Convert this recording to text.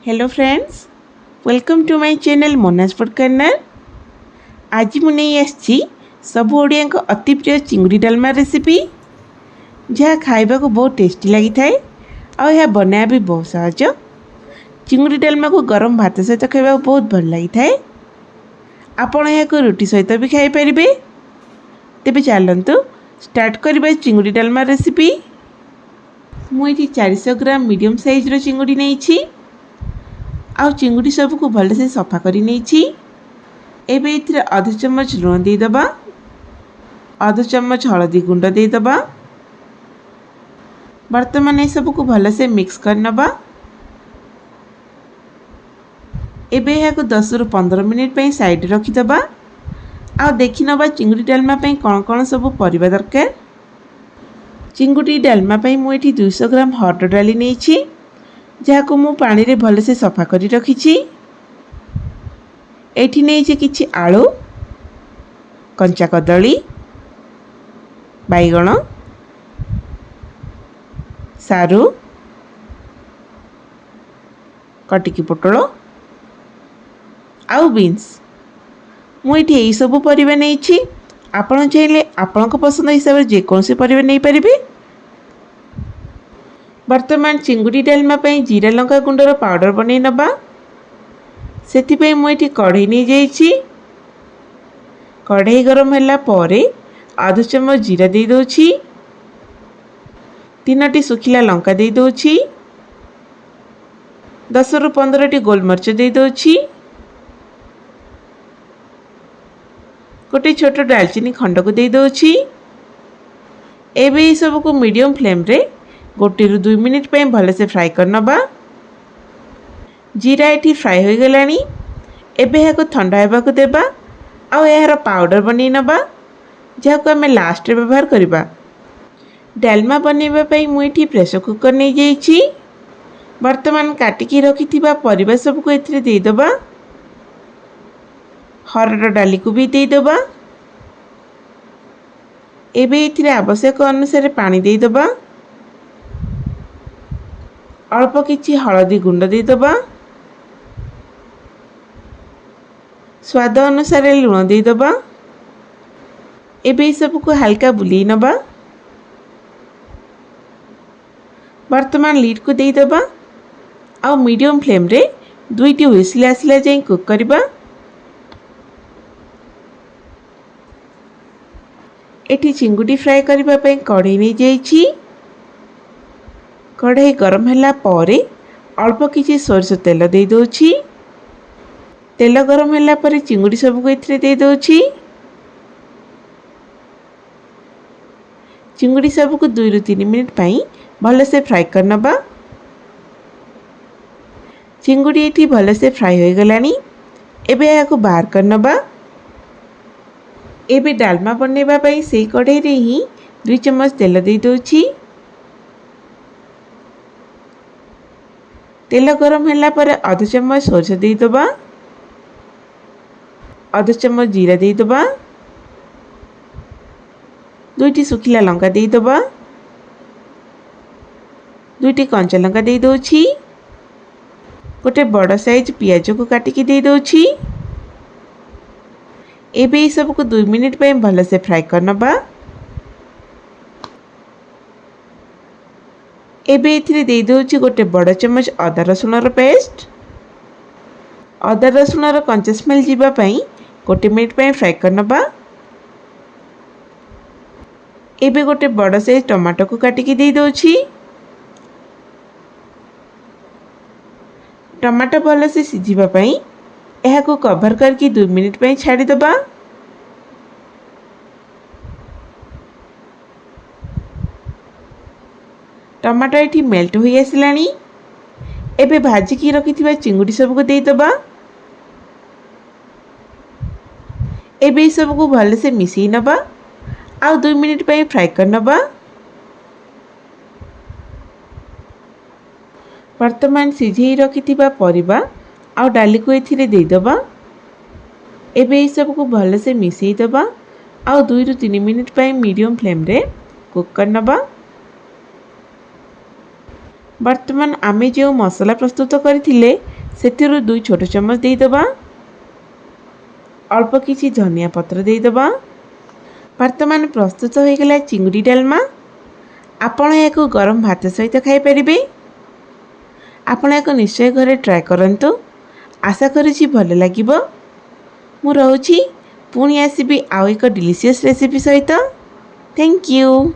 Hello friends, welcome to my channel Mona's Food Corner। ଆଜି ମୁଁ ନେଇ ଆସିଛି ସବୁ ଓଡ଼ିଆଙ୍କ ଅତି ପ୍ରିୟ ଚିଙ୍ଗୁଡ଼ି ଡାଲମା ରେସିପି, ଯାହା ଖାଇବାକୁ ବହୁତ ଟେଷ୍ଟି ଲାଗିଥାଏ ଆଉ ଏହା ବନାଇବା ବି ବହୁତ ସହଜ। ଚିଙ୍ଗୁଡ଼ି ଡାଲମାକୁ ଗରମ ଭାତ ସହିତ ଖାଇବାକୁ ବହୁତ ଭଲ ଲାଗିଥାଏ। ଆପଣ ଏହାକୁ ରୁଟି ସହିତ ବି ଖାଇପାରିବେ। ତେବେ ଚାଲନ୍ତୁ ଷ୍ଟାର୍ଟ କରିବା ଚିଙ୍ଗୁଡ଼ି ଡାଲମା ରେସିପି। ମୁଁ ଏଠି 400 ଗ୍ରାମ ମିଡ଼ିୟମ୍ ସାଇଜ୍ର ଚିଙ୍ଗୁଡ଼ି ନେଇଛି ଆଉ ଚିଙ୍ଗୁଡ଼ି ସବୁକୁ ଭଲସେ ସଫା କରି ନେଇଛି। ଏବେ ଏଥିରେ ଅଧ ଚାମଚ ଲୁଣ ଦେଇଦେବା, ଅଧ ଚାମଚ ହଳଦୀ ଗୁଣ୍ଡ ଦେଇଦେବା। ବର୍ତ୍ତମାନ ଏସବୁକୁ ଭଲସେ ମିକ୍ସ କରିନେବା। ଏବେ ଏହାକୁ 10ରୁ 15 ମିନିଟ୍ ପାଇଁ ସାଇଡ଼୍ରେ ରଖିଦେବା ଆଉ ଦେଖିନେବା ଚିଙ୍ଗୁଡ଼ି ଡାଲମା ପାଇଁ କ'ଣ କ'ଣ ସବୁ ପରିବା ଦରକାର। ଚିଙ୍ଗୁଡ଼ି ଡାଲମା ପାଇଁ ମୁଁ ଏଠି 200 ଗ୍ରାମ ହରଡ଼ ଡାଲି ନେଇଛି, ଯାହାକୁ ମୁଁ ପାଣିରେ ଭଲସେ ସଫା କରି ରଖିଛି। ଏଠି ନେଇଛି କିଛି ଆଳୁ, କଞ୍ଚା କଦଳୀ, ବାଇଗଣ, ସାରୁ, କଟିକି ପୋଟଳ ଆଉ ବିନ୍ସ। ମୁଁ ଏଠି ଏଇସବୁ ପରିବା ନେଇଛି। ଆପଣ ଚାହିଁଲେ ଆପଣଙ୍କ ପସନ୍ଦ ହିସାବରେ ଯେକୌଣସି ପରିବା ନେଇପାରିବେ। ବର୍ତ୍ତମାନ ଚିଙ୍ଗୁଡ଼ି ଡାଲମା ପାଇଁ ଜିରା ଲଙ୍କା ଗୁଣ୍ଡର ପାଉଡ଼ର ବନେଇ ନେବା। ସେଥିପାଇଁ ମୁଁ ଏଠି କଢ଼େଇ ନେଇଯାଇଛି। କଢ଼େଇ ଗରମ ହେଲା ପରେ ଅଧ ଚାମଚ ଜିରା ଦେଇଦେଉଛି, 3ଟି ଶୁଖିଲା ଲଙ୍କା ଦେଇଦେଉଛି, 10ରୁ 15ଟି ଗୋଲମରିଚ ଦେଇଦେଉଛି, ଗୋଟେ ଛୋଟ ଡାଲଚିନି ଖଣ୍ଡକୁ ଦେଇଦେଉଛି। ଏବେ ଏସବୁକୁ ମିଡ଼ିୟମ୍ ଫ୍ଲେମ୍ରେ 1ରୁ 2 ମିନିଟ୍ ପାଇଁ ଭଲସେ ଫ୍ରାଏ କରିନେବା। ଜିରା ଏଠି ଫ୍ରାଏ ହୋଇଗଲାଣି। ଏବେ ଏହାକୁ ଥଣ୍ଡା ହେବାକୁ ଦେବା ଆଉ ଏହାର ପାଉଡ଼ର ବନେଇ ନେବା, ଯାହାକୁ ଆମେ ଲାଷ୍ଟରେ ବ୍ୟବହାର କରିବା। ଡାଲମା ବନେଇବା ପାଇଁ ମୁଁ ଏଠି ପ୍ରେସର କୁକର୍ ନେଇଯାଇଛି। ବର୍ତ୍ତମାନ କାଟିକି ରଖିଥିବା ପରିବା ସବୁକୁ ଏଥିରେ ଦେଇଦେବା। ହରଡ଼ ଡାଲିକୁ ବି ଦେଇଦେବା। ଏବେ ଏଥିରେ ଆବଶ୍ୟକ ଅନୁସାରେ ପାଣି ଦେଇଦେବା। ଅଳ୍ପ କିଛି ହଳଦୀ ଗୁଣ୍ଡ ଦେଇଦେବା। ସ୍ୱାଦ ଅନୁସାରେ ଲୁଣ ଦେଇଦେବା। ଏବେ ଏସବୁକୁ ହାଲକା ବୁଲେଇ ନେବା। ବର୍ତ୍ତମାନ ଲିଡ୍କୁ ଦେଇଦେବା ଆଉ ମିଡ଼ିୟମ୍ ଫ୍ଲେମ୍ରେ 2ଟି ହ୍ୱିସିଲ୍ ଆସିଲା ଯାଏଁ କୁକ୍ କରିବା। ଏଠି ଚିଙ୍ଗୁଡ଼ି ଫ୍ରାଏ କରିବା ପାଇଁ କଢ଼େଇ ନେଇଯାଇଛି। କଢ଼େଇ ଗରମ ହେଲା ପରେ ଅଳ୍ପ କିଛି ସୋରିଷ ତେଲ ଦେଇଦେଉଛି। ତେଲ ଗରମ ହେଲା ପରେ ଚିଙ୍ଗୁଡ଼ି ସବୁକୁ ଏଥିରେ ଦେଇଦେଉଛି। ଚିଙ୍ଗୁଡ଼ି ସବୁକୁ 2ରୁ 3 ମିନିଟ୍ ପାଇଁ ଭଲସେ ଫ୍ରାଏ କରିନେବା। ଚିଙ୍ଗୁଡ଼ି ଏଠି ଭଲସେ ଫ୍ରାଏ ହୋଇଗଲାଣି। ଏବେ ଏହାକୁ ବାହାର କରିନେବା। ଏବେ ଡାଲମା ବନେଇବା ପାଇଁ ସେଇ କଢ଼େଇରେ ହିଁ 2 ଚାମଚ ତେଲ ଦେଇଦେଉଛି। ତେଲ ଗରମ ହେଲା ପରେ ଅଧ ଚାମଚ ସୋରିଷ ଦେଇଦେବା, ଅଧ ଚାମଚ ଜିରା ଦେଇଦେବା, 2ଟି ଶୁଖିଲା ଲଙ୍କା ଦେଇଦେବା, 2ଟି କଞ୍ଚା ଲଙ୍କା ଦେଇଦେଉଛି, ଗୋଟେ ବଡ଼ ସାଇଜ୍ ପିଆଜକୁ କାଟିକି ଦେଇଦେଉଛି। ଏବେ ଏସବୁକୁ 2 ମିନିଟ୍ ପାଇଁ ଭଲସେ ଫ୍ରାଏ କରିନେବା। ଏବେ ଏଥିରେ ଦେଇଦେଉଛି ଗୋଟେ ବଡ଼ ଚାମଚ ଅଦା ରସୁଣର ପେଷ୍ଟ। ଅଦା ରସୁଣର କଞ୍ଚା ସ୍ମେଲ୍ ଯିବା ପାଇଁ 1 ମିନିଟ୍ ପାଇଁ ଫ୍ରାଏ କରିନେବା। ଏବେ ଗୋଟେ ବଡ଼ ସାଇଜ୍ ଟମାଟୋକୁ କାଟିକି ଦେଇଦେଉଛି। ଟମାଟୋ ଭଲସେ ସିଝିବା ପାଇଁ ଏହାକୁ କଭର୍ କରିକି 2 ମିନିଟ୍ ପାଇଁ ଛାଡ଼ିଦେବା। ଟମାଟୋ ଏଠି ମେଲ୍ଟ ହୋଇ ଆସିଲାଣି। ଏବେ ଭାଜିକି ରଖିଥିବା ଚିଙ୍ଗୁଡ଼ି ସବୁକୁ ଦେଇଦେବା। ଏବେ ଏସବୁକୁ ଭଲସେ ମିଶାଇ ନେବା ଆଉ 2 ମିନିଟ୍ ପାଇଁ ଫ୍ରାଏ କରିନେବା। ବର୍ତ୍ତମାନ ସିଝେଇ ରଖିଥିବା ପରିବା ଆଉ ଡାଲିକୁ ଏଥିରେ ଦେଇଦେବା। ଏବେ ଏସବୁକୁ ଭଲସେ ମିଶାଇ ଦେବା ଆଉ 2ରୁ 3 ମିନିଟ୍ ପାଇଁ ମିଡ଼ିୟମ୍ ଫ୍ଲେମ୍ରେ କୁକ୍ କରିନେବା। ବର୍ତ୍ତମାନ ଆମେ ଯେଉଁ ମସଲା ପ୍ରସ୍ତୁତ କରିଥିଲେ ସେଥିରୁ 2 ଛୋଟ ଚାମଚ ଦେଇଦେବା। ଅଳ୍ପ କିଛି ଧନିଆ ପତ୍ର ଦେଇଦେବା। ବର୍ତ୍ତମାନ ପ୍ରସ୍ତୁତ ହୋଇଗଲା ଚିଙ୍ଗୁଡ଼ି ଡାଲମା। ଆପଣ ଏହାକୁ ଗରମ ଭାତ ସହିତ ଖାଇପାରିବେ। ଆପଣ ଏହାକୁ ନିଶ୍ଚୟ ଘରେ ଟ୍ରାଏ କରନ୍ତୁ। ଆଶା କରୁଛି ଭଲ ଲାଗିବ। ମୁଁ ରହୁଛି, ପୁଣି ଆସିବି ଆଉ ଏକ ଡିଲିସିୟସ୍ ରେସିପି ସହିତ। Thank you.